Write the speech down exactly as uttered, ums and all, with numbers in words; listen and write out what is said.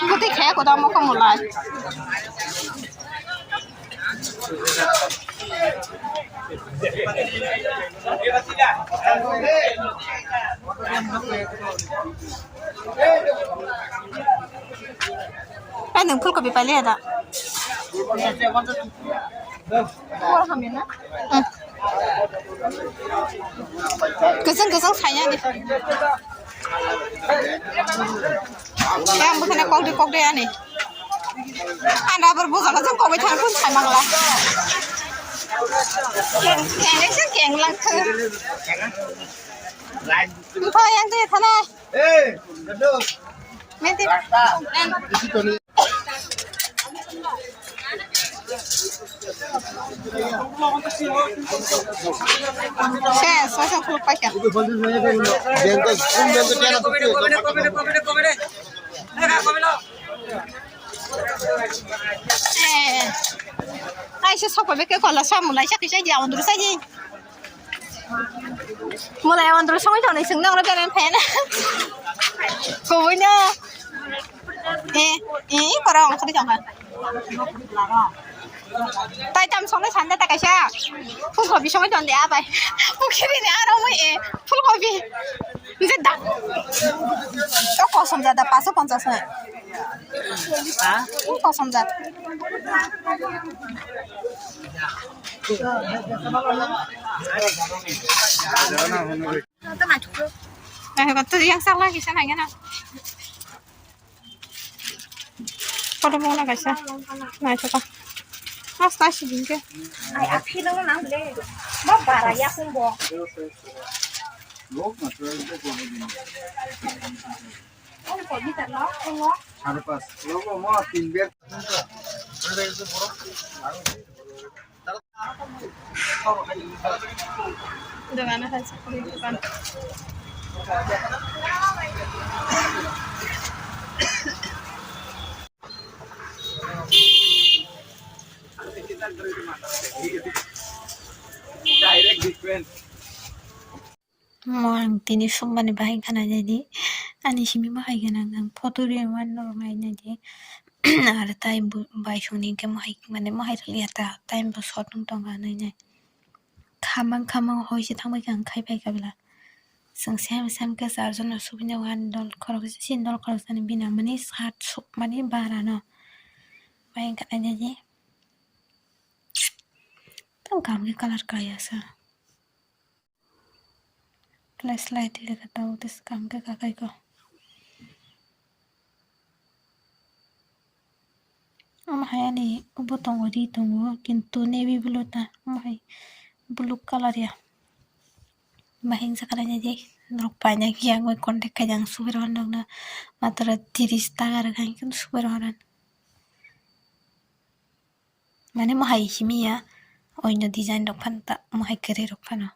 Kuti khe koda mokho mulai. Eh, nwng phulkopi pailiya da? Kwchwng kwchwng saiyani. Yang bwkhana kokde kokde ani. Ang rubber bujalo jang kokbai thang kun sai mangla. Keng keng se keng lang khe. Bo yang je thana. Menti. Ses, masa khuluk paikha. Bengkok, kum bengkok tiara tuh. Eh. Ai, se sokoi beke kola samulai sakisai dia ondro sai. Mulai ondro songwi tongnai, chwng nokno beren phaina. Kubuino. Eh, eh, korong khari tongkha. Tai tam songnai sanda ta kaisa. Phulkobi songwi tonde abai. Pukhiri ni aro mui e. Phulkobi. Nje da. To kosom jada paso ponchas na. Ha? Kosom jada. Naithotok to yang sak lagi sana gana. Photo mo na kaisa. Naithotok. Mas ta si din ke. Ai, aphilong nang le. Ba bara ya kumbo. সাড়ে পাঁচ। দোকানে খাইছে, পুরি দোকান। Direct different. Mo ang tini sukmani bahai khana jadi ani simi bahai gana ang photo ri wan norok nai nai di. Ar tai bai songni hwnkhe mohai mane mohai rwliya ta time bo short wng tongo nai nai. Khamang khamang hoi se thangbai kha ang khai pai kha bela. Chwng sem sem khe charjon no subui nai ani dol khorok chini dol khorok sani bini mani shirt sukmani bara no. Bai wngkha nai nai di. Tang kaham khe colour kai asa. Flashlight rega tao tei swkang khe kakai ko. Omo hai ani ubo tongo ri tongo kintu navy blue ta omo hai blue colour ya. Bahai wngsa kalainai di norok painai khe ang bai contact khai di ang subui rw nokno matwra tiris taka rwkha hinkheno subui rw. Mane mohai himya oino design rok phano ta mohai kwrwi rok phano.